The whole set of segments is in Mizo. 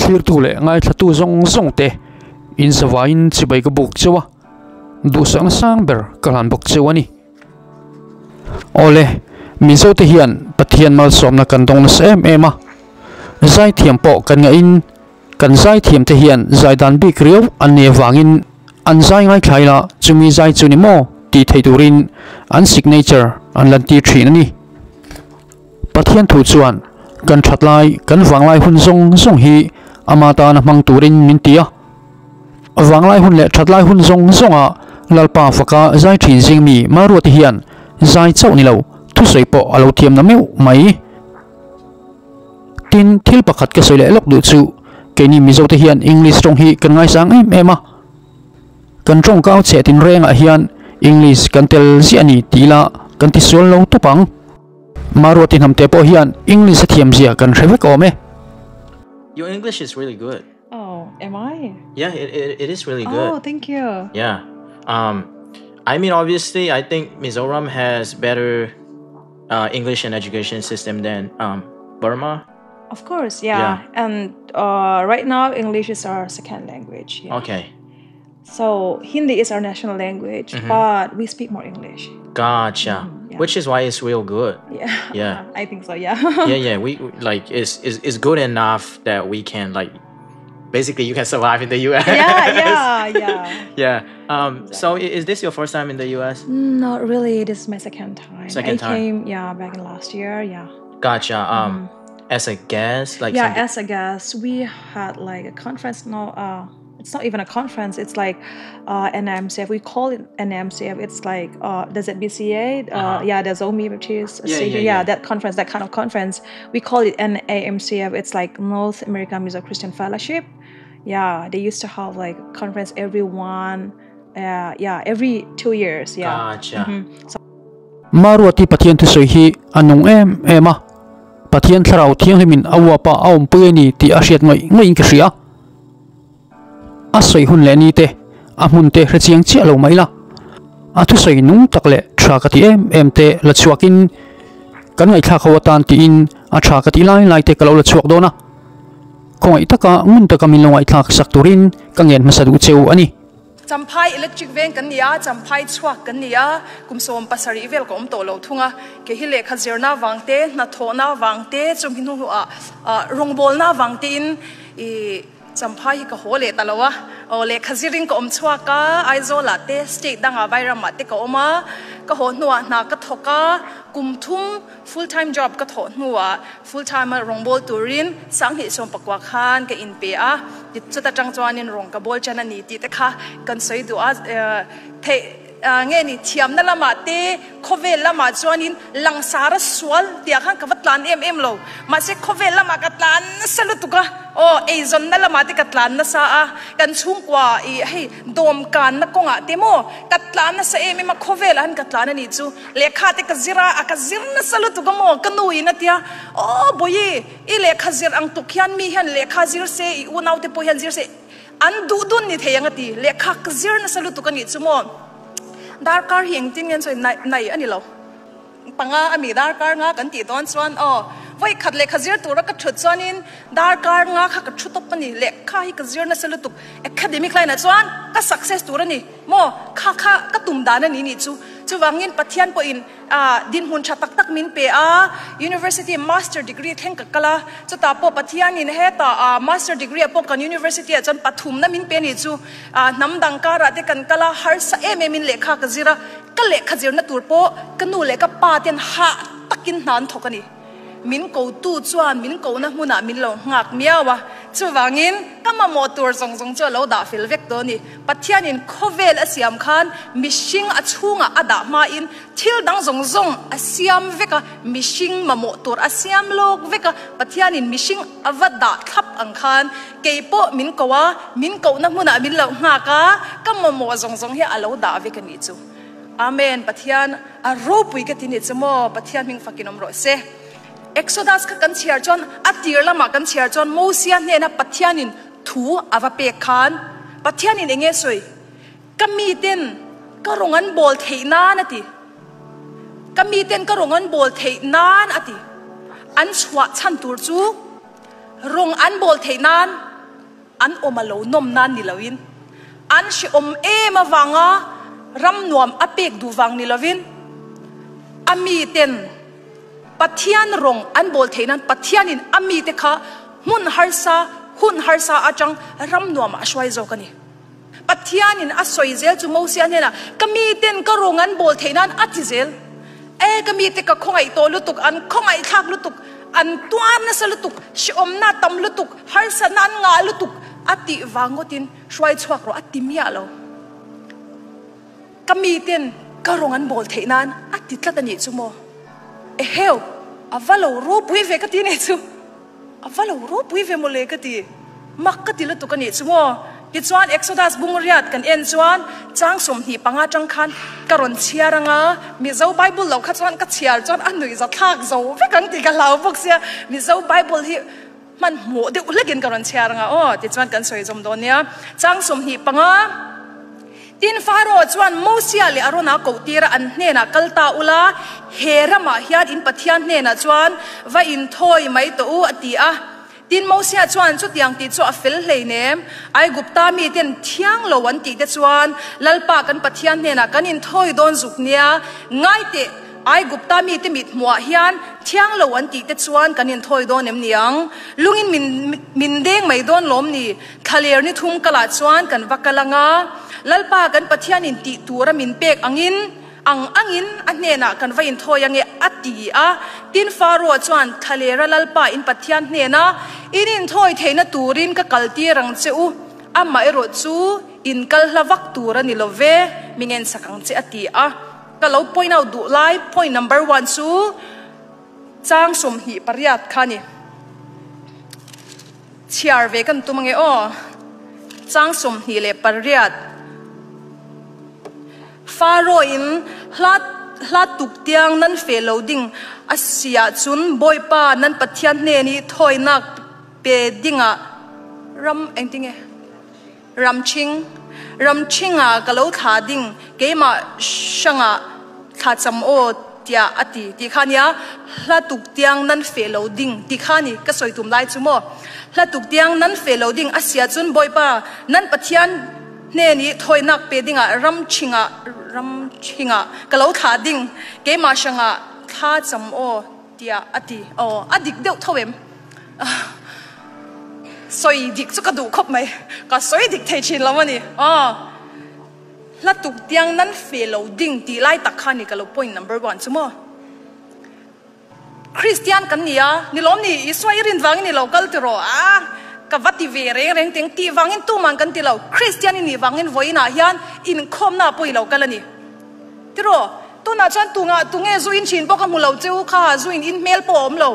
Thlirtu leh ngaithlatu zawng zawng te in zavaiin chibai ka buk cheu a, duhsakna sang ber ka hlan bawk cheu a ni. Awle, Mizo te hian Pathian malsawmna kan dawng nasa em em a, zaithiam pawh kan ngahin kan zaithiam te hian zaidan bik riau an nei avangin an zai ngaithla ila chumi zai chu ni maw tih theih turin an signature an lantir thin a ni. Pathian thu chuan kan that lai, kan vanglai hun zawng zawng hi ama tana hmang turin min ti a. Vanglai hun leh that lai hun zawng zawnga Lalpa faka zai thin zing mi Maruati hian zai chauh ni lo, thusawi pawh a lo thiam na meuh mai. Tin, thil pakhat ka sawi leh lawk duh chu keini Mizote hian English tawng hi kan ngaisang em em a. Kan tawngkau chhe tinrengah hian English kan tel ziah a ni tih ila kan tisual lo tawp ang. Maruati hnamte pawh hian English a thiam zia kan hre vek awm e. Your English is really good. Oh, am I? Yeah, it, it, it is really good. Oh, thank you. Yeah. Um, I mean, obviously, I think Mizoram has better uh, English and education system than um, Burma. Of course, yeah. yeah. And uh, right now, English is our second language. Yeah. Okay. So Hindi is our national language, mm -hmm. but we speak more English. Gotcha. Mm -hmm, yeah. Which is why it's real good. Yeah. Yeah. I think so. Yeah. yeah, yeah. We like it's, it's it's good enough that we can like basically you can survive in the US. Yeah, yeah, yeah. yeah. Um, exactly. So is this your first time in the US? Not really. This is my second time. Second I time. came, yeah, back in last year. Yeah. Gotcha. Um, mm. As a guest, like yeah, as a guest, we had like a conference. No, uh, it's not even a conference. It's like uh, NMCF. We call it NMCF. It's like uh, the ZBCA. Uh, uh-huh. Yeah, the Zomi Baptist. Yeah, yeah, yeah, yeah, that conference, that kind of conference. We call it NAMCF. It's like North American Mizo Christian Fellowship. Yeah, they used to have like conference every one. Uh, yeah, every two years. Yeah. Gotcha. Mm-hmm. So Maruati Pathian thusawi hi a nung em em a, Pathian thlarau thianghlimin a uapa a awmpui a ni tih a hriat ngawih ngawih in ka hria. A sawi hun leh ni te, a hmun te hre chiang chiah lo mai la. A thusawi nung tak leh tha ka ti em em te la chhuakin kan ngaihthlak ho atan tiin a tha ka ti lai lai te ka lo la chhuak dawn a. Khawngaih taka ngun taka min lo ngaihthlak sak turin ka ngen hmasa duh cheu a ni. Champhai Electric Veng kan ni a, Champhai chhuak kan ni a, kum 17 vel ka awm tawh lo thung a. Kei hi lehkha zirna vang te, hnathawhna vang te, chumi hnuah rawngbawlna vang tein i Champhai hi ka haw leh ta lo a, aw lehkha zirin ka awm chhuak a, Aizawl ah te, state dangah Vairam ah te ka awm a, ka haw hnuah hna ka thawk a, kum thum full time job ka thawh hnuah full time a rawngbawl turin sanghnih 19 khan ka inpe a, chuta tang chuanin rawng ka bawl ṭan a ni tih te kha kan sawi duh a, theih. Nge ni thiamna lamah te khawvel lamah chuanin langsar a sual tih ah khan ka va tlan em em lo. Mahse khawvel lamah ka tlan nasa lutuk a, aw eizawnna lamah te ka tlan nasa a, kan chhungkua ih hei dawmkanna kawngah te maw ka tlan nasa em em a, khawvelah han ka tlan a nih chu. Lehkha te ka zir a, a ka zir nasa lutuk a maw ka nu in a tia, aw Bawihi i lehkha zir ang tuk hian mi hian lehkha zir se, i unaute pawh hian zir se, An duh dun ni thei ang a ti. Lehkha ka zir nasa lutuk a nih chu maw? Darkar hi engtin nge an sawi? Nai nai a ni lo. Panga a mi darkar nga kan tih dawn chuan aw vawi khat lehkha zir tura ka thut chuanin darkar nga kha ka thu tawp a ni. Lehkha hi ka zir nasa lutuk. Academic line ah chuan ka success tur a ni maw? Kha kha ka tum dan a ni nih chu. Chuvangin Pathian pawhin Ah, dinhmun tha tak tak min pe a, University Master degree thleng ka kal a, chutah pawh Pathianin hetah ah Master degree ah pawh kan University ah chuan pathumna min pe a ni chu, ah hnam dang karah te kan kal a, harsa em em in lehkha ka zir a, ka lehkha zirna tur pawh ka nu leh ka pa ten hah takin hna an thawk a ni. Min kotu chuan min kohna hmunah min lo nghak miau a, chuvangin ka mamawh tur zawng zawng chu a lo dah fel vek tawh a ni. Pathianin khawvel a siam khan mihring a chhungah a dah hmain thil dang zawng zawng a siam vek a, mihring mamawh tur a siam lawk vek a, Pathianin mihring a va dah thlap ang khan kei pawh min ko a, min kohna hmunah min lo nghak a, ka mamawh zawng zawng hi a lo dah vek a nih chu. Amen Pathian a ropui ka ti ni chu maw Pathian hming fakin awm rawh se. Exodus kha kan chhiar chuan a tir lamah kan chhiar chuan Mosia hnena Pathianin thu a va pek khan Pathianin eng nge sawi? Ka miten ka rawng an bawl theih nan a ti. Ka miten ka rawng an bawl theih nan a ti. An chhuah chhan tur chu rawng an bawl theih nan. An awm a lo nawm nan ni loin, an hrehawm em avanga ram nuam a pek duh vang ni lovin, a miten Pathian rawng an bawl theih nan Pathianin a mite kha hmun harsa, hun harsa atang ram nuamah a hruai zawk a ni. Pathianin a sawi zel chu Mosia hnenah, Ka miten ka rawng an bawl theih nan a ti zel. E, ka mite ka khawngaih tawh lutuk, an khawngaihthlak lutuk, an tuar nasa lutuk, hrehawmna tam lutuk, harsatna an ngah lutuk a tih vang ngawtin hruai chhuak rawh a ti miah lo. Ka miten ka rawng an bawl theih nan a ti tlat a nih chu maw? Eheu, a va lo ropui ve ka ti nih chu. A va lo ropui ve mawle ka ti. Mak ka ti lutuk a nih chu maw? Tichuan Exodus bung riat kan en chuan chang 25 tang khan ka rawn chhiar anga, Mizo Bible lo kha chuan ka chhiar chuan a nuih za thlak zo vek ang tih ka hlau bawk sia, Mizo Bible hi hmanhmawh deuh hlekin ka rawn chhiar anga aw, tichuan kan sawi zawm dawn nia. Chang 25. Tin, Pharaoh chuan Mosia leh Arona koh tira an hnenah kal ta ula, he ramah hian in Pathian hnenah chuan va inthawi mai tawh u, a ti a. Tin, Mosia chuan chutiang tih chu a fel hleinem, Aigupta miten thiang lo an tih te chuan Lalpa kan Pathian hnenah kan inthawi dawn zuk nia, ngai teh, Aigupta mite mit hmuhah hian thiang lo an tih te chuan kan inthawi dawn em niang? Lungin min min deng mai dawn lawm ni? Thlaler ni thum kalah chuan kan va kal anga, Lalpa kan Pathianin tih tura min pek angin ang angin a hnenah kan va inthawi ange a ti a. Tin, Faroa chuan Thlalera Lalpa in Pathian hnena in inthawi theihna turin ka kaltir ang che u, amaherawh chu in kal hla vak tur a ni lo ve, mi ngensak ang che a ti a. Ka lo point out duh lai point number one chu chang 28 kha a ni. Chhiar ve kan tum ange aw. Chang 28. Faro in hla hla tuk tiang nan fe lo ding a si ahcun Bawipa nan Pathian hnen i thawinak pe dingah ram engtinge ramṭhing ramṭhing ah ka lo thla ding keimah hrangah thlacam aw tiah a ti ti kha nia hla tuk tiang nan feh lo ding ti kha ni ka sawi tum lai chu maw hla tuk tiang nan feh lo ding a si ahcun Bawipa nan Pathian hnen i thawinak pe dingah ramṭhing ah ramṭhing ah ka lo thlah ding keimah hrangah thlacam aw tiah a ti aw a dik deuh tho em? Sawi dik chu ka duh khawp mai, ka sawi dik thei thin lo a ni. Aw, hla tuk tiang nan fe lo ding tih lai tak kha ni ka lo point number one chu maw. Kristian kan ni a, ni lawm ni, Isua i rin vangin i lo kal ti rawh a, ka va ti ve reng reng teng tih vangin tuman kan ti lo, Kristian i nih vangin vawiinah hian inkhawmna pawh i lo kal a ni. Ti rawh, tunah chuan tungah tunge zu in thin pawh ka hmu lo che u kha, zu in in hmel pawh a awm lo,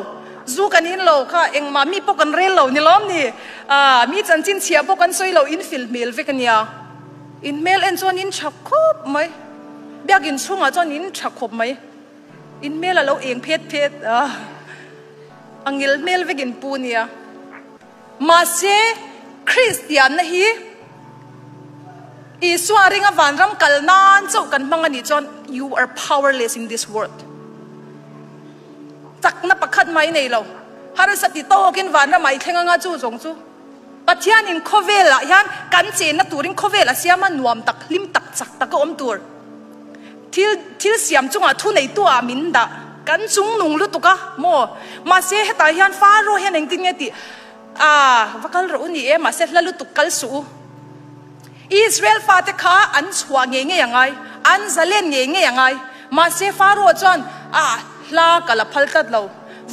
zu kan in lo kha, engmah mi pawh kan rel lo ni lawm ni, ah mi chanchin chhiah pawh kan sawi lo, in fil hmel vek a nia, in hmel en chuan in tha khawp mai, biakin chhungah chuan in tha khawp mai, in hmel a lo eng phet phet a, a ngil hmel vek in pu nia. Mahse, Kristianna hi Isua ringa vanram kal nan chauh kan hmang a nih chuan you are powerless in this world. Chakna pakhat mai nei lo. Harsa ti tawkin vanram ah i thleng anga chu zawng chu Pathianin khawvelah hian kan chenna turin khawvel a siam a, nuam tak, hlim tak, chak taka awm tur. Thil thil siam chungah thu neitu ah min dah. Kan chung nung lutuk a maw? Mahse hetah hian Faro hian engtin nge tih ah va kal rawh u ni e, mahse hla lutuk kal suh u. Israel fate kha an chhuah ngei ngei a ngai, an zalen ngei ngei a ngai. Mahse Faro chuan ah hla ka la phal tlat lo.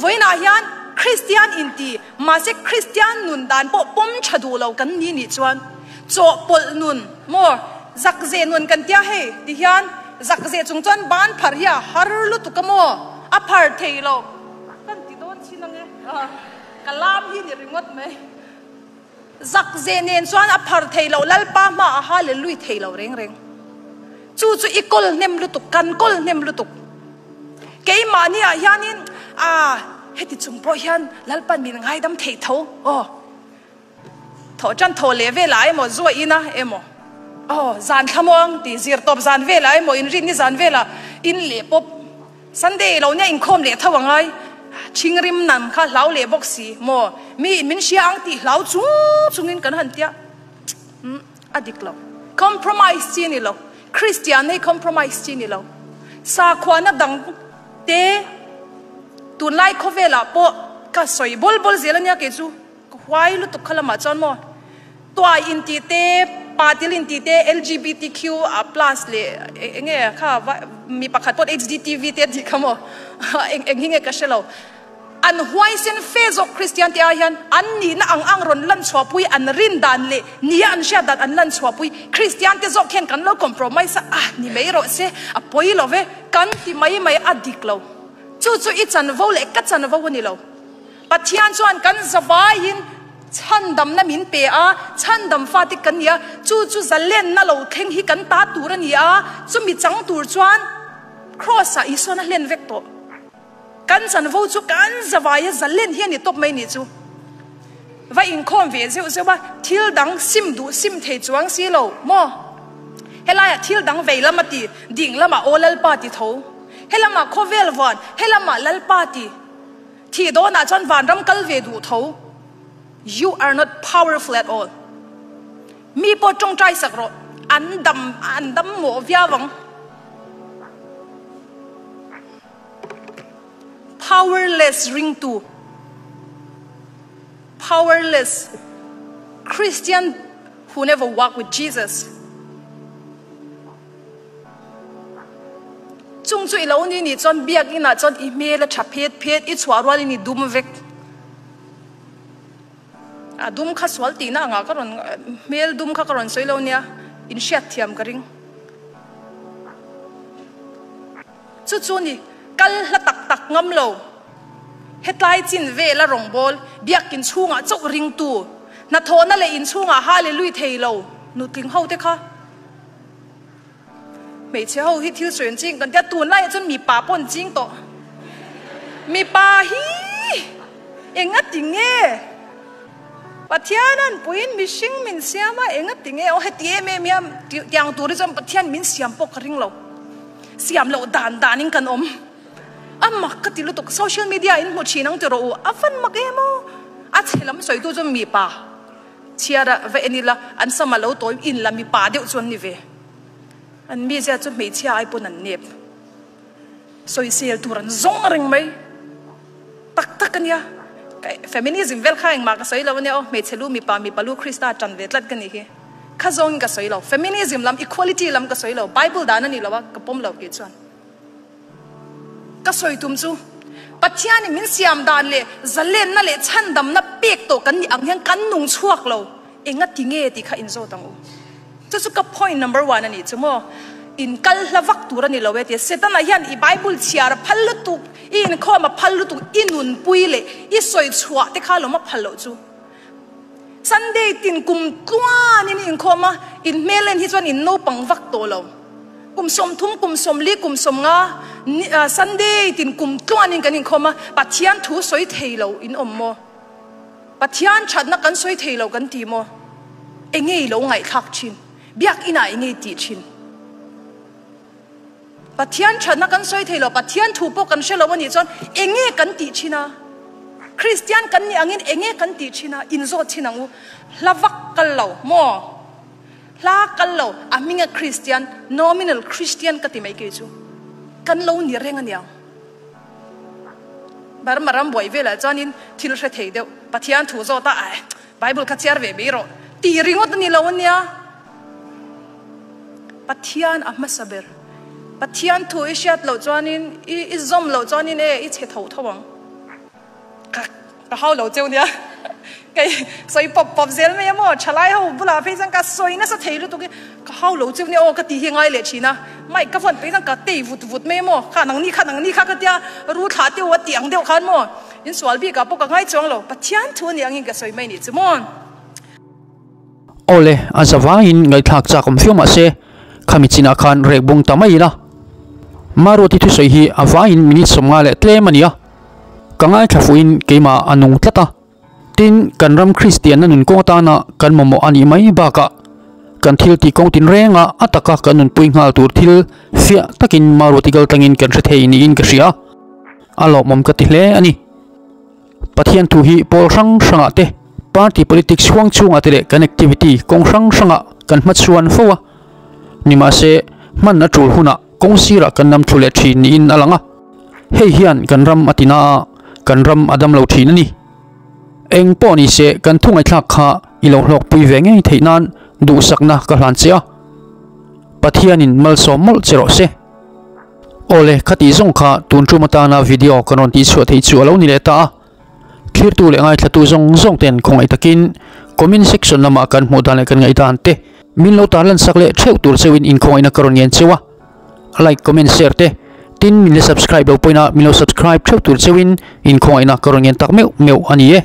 Vawiinah hian Kristian inti, mahse Kristian nun dan pawh pawm tha duh lo kan ni nih chuan chawhpawlh nun maw? Zakzeh nun kan tia hei ti hian zakzeh chung chuan ban phar hi a har lutuk a maw? A phar thei lo kan ti dawn chin ange ka lam hi ni ringawt mai. Zakzeh nen chuan a phar thei lo Lalpa hma a hallelui thei lo reng reng. Chu chu i kawl hnem lutuk kan kawl hnem lutuk. Keimahni ah hianin a heti chung pawh hian Lalpan min ngaidam thei tho aw. Thawh tan thaw leh velah emaw zuah ina emaw aw zan thlamuang tih zir tawp zan velah emaw inrinni zan velah in leh pawp Sunday lo nia inkhawm leh tho angai. Thingrim nam kha hlau leh bawk si maw? Mi in min hria ang tih hlau chung chungin kan han tia. Umm a dik lo. Compromise chi a ni lo. Kristian hi compromise chi a ni lo. Sakhuana dang te tunlai khawvelah pawh ka sawi bawl bawl zel a nia kei chu. Ka huai lutuk kha lamah chuan maw tuai intih te, patil intih te, LGBTQ plus leh eng nge kha mi pakhat pawh HDTV te a tih kha maw eng eng hi nge ka hre lo. An huaisen fe zawk Kristian te ah hian an nihna ang ang rawn lan chhuahpui an rin dan leh nia an hriat dan an lan chhuahpui Kristian te zawk hian kan lo compromise a, ah ni mai rawh se a pawi lo ve kan ti mai mai a dik lo. Chu chu i chanvo leh ka chanvo a ni lo. Pathian chuan kan zavaiin chhandamna min pe a, chhandam fate kan ni a, chu chu zalenna lo thleng hi kan ta tur a ni a, chumi chang tur chuan Kraws-ah Isuan a hlen vek tawh. Kan chanvo chu kan zavaia zalen hi a ni tawp mai ni chu. Va inkhawm ve zeuh zeuh a, thil dang sim duh sim thei chuang si lo maw? Helaiah thil dang vei lama ti, ding lamah aw Lalpa ti tho. Helamah khawvel vuan, helamah Lalpa ti. Thih dawnah chuan vanram kal ve duh tho. You are not powerful at all. Mi pawh tawngtai sak rawh. An dam an dam mawh viau ang. Powerless ringtu. Powerless Christian who never walk with Jesus. Chung chu i lo ni nih chuan biakinn ah chuan i hmel a tha phet phet, i chhuah rual in i dum vek. A dum kha sual tihna angah ka rawn hmel dum kha ka rawn sawi lo nia, in hriat thiam ka ring. Chu chu ni, kal hla tak tak ngam lo. Hetlai chin vel a rawngbâwl, biakinn chhungah chauh ringtu, hnathawhna leh inchhungah hallelui thei lo nutling ho te kha. Hmeichhe ho hi thil sawi an ching kan tia, tunlaiah chuan mipa pawh an ching tawh. Mipa hi enga ti nge Pathian an puiin mihring min siam a, enga ti nge aw heti em em hian tiang tur hi chuan Pathian min siam pawh ka ring lo. Siam loh dan danin kan awm. A mak ka ti lutuk, social media in hmu thin ang ti rawh u, a van mak em aw. A chhe lam sawitu chuan mipa. Chhiar a va en ila, an sam a lo tawi in la mipa deuh chu an ni ve. An mizia chu hmeichhia ai pawn an nep. Sawisel tur an zawng reng mai. Tak tak a nia. Feminism vel kha engmah ka sawi lo a nia aw, hmeichhe lu mipa, mipa lu Krista tan ve tlat ka nih hi. Kha zawngin ka sawi lo. Feminism lam, equality lam ka sawi lo. Bible dan a ni lo a, ka pawm lo kei chuan. Ka sawi tum chu, Pathianin min siam dan leh zalenna leh chhandamna pek tawh kan nih ang hian kan nung chhuak lo, enga ti nge tih kha inzawt ang u. Chu chu ka point number one a nih chu maw. In kal hla vak tur a ni lo e tia Setana hian i Bible chhiar a phal lutuk, i inkhawm a phal lutuk, i nunpui leh i sawi chhuah te kha lawm a phal loh chu. Sunday tin kum tluanin i inkhawm a, in hmel en hi chuan in naupang vak tawh lo. Kum 30, kum 40, kum 50 Sunday tin kum tluanin kan inkhawm a, Pathian thu sawi thei lo in awm maw? Pathian thatna kan sawi thei lo kan ti maw? Enge i lo ngaihthlak thin? Biakinah enge i tih thin? Pathian thatna kan sawi thei lo, Pathian thu pawh kan hre lo a nih chuan enge kan tih thin a? Kristian kan nih angin enge kan tih thin a? Inzawt thin ang u. Hla vak kal lo maw? Hla kal lo, a hminga Kristian, nominal Christian ka ti mai kei chu. Kan lo ni reng a niang. Burma ram buai velah chuanin thil hre thei deuh, Pathian thu zawt a, aih, Bible kha chhiar ve mai rawh tih ringawt a ni lo a nia. Pathian a hmasa ber. Pathian thu i hriat loh chuanin, i zawm loh chuanin e, i chhe tho tho ang. Ka ka hau lo cheu nia. Kei sawi pawp pawp zel mai a maw, thalai ho bulah phei chuan ka sawi nasa thei lutuk i, ka hau lo cheu nia aw ka tih hi ngai leh thin a. Mic ka vawn phei chuan ka tei vut vut mai a maw, kha nangni kha nangni kha ka tia, ru thlah deuh a tih ang deuh khan maw. Insual bikah pawh ka ngai chuang lo, Pathian thu a nih angin ka sawi mai nih chu maw. Awle, a za vangin ngaihthlak chak awm viau mahse, khami chinah khan rek bung ta mai ila. Maruati thusawi hi a vangin minute 50 leh tlem a ni a, ka ngaithla fuhin keimah a nung tlat a. Tin, kan ram Kristianna nun kawng atana kan mamawh a nih mai bakah, kan thil tih kawng tinrenga a taka kan nunpui nghal tur thil fiah takin Maruati kal tlangin kan hre thei niin ka hria a, a lawmawm ka ti hle a ni. Pathian thu hi pawl hrang hrangah te, party politics huang chhungah te leh kan activity kawng hrang hrangah kan hmachhuan fo a. Nimahse, hman a tul hunah kawng sirah kan lam thu leh thin niin a lang a. Hei hian kan ram a tina a, kan ram a dam lo thin a ni. Eng pawh ni se kan thu ngaihthlak kha i lo hlawkpui ve ngei theih nan duhsakna ka hlan che a. Pathianin malsawm mawlh che rawh se. Awle, khati zawng kha tun tum atana video kan rawn tihchhuah theih chu a lo ni leh ta a. Thlirtu leh ngaithlatu zawng zawng ten khawngaih takin comment section lamah kan hmuh dan leh kan ngaihdan te min lo tarlan sak leh theuh tur cheuhin inkhawngaihna ka rawn ngen cheu a. Like, comment, share te tin min la subscribe lo pawhin a min lo subscribe theuh tur cheuhin inkhawngaihna ka rawn ngen tak meuh meuh a ni e.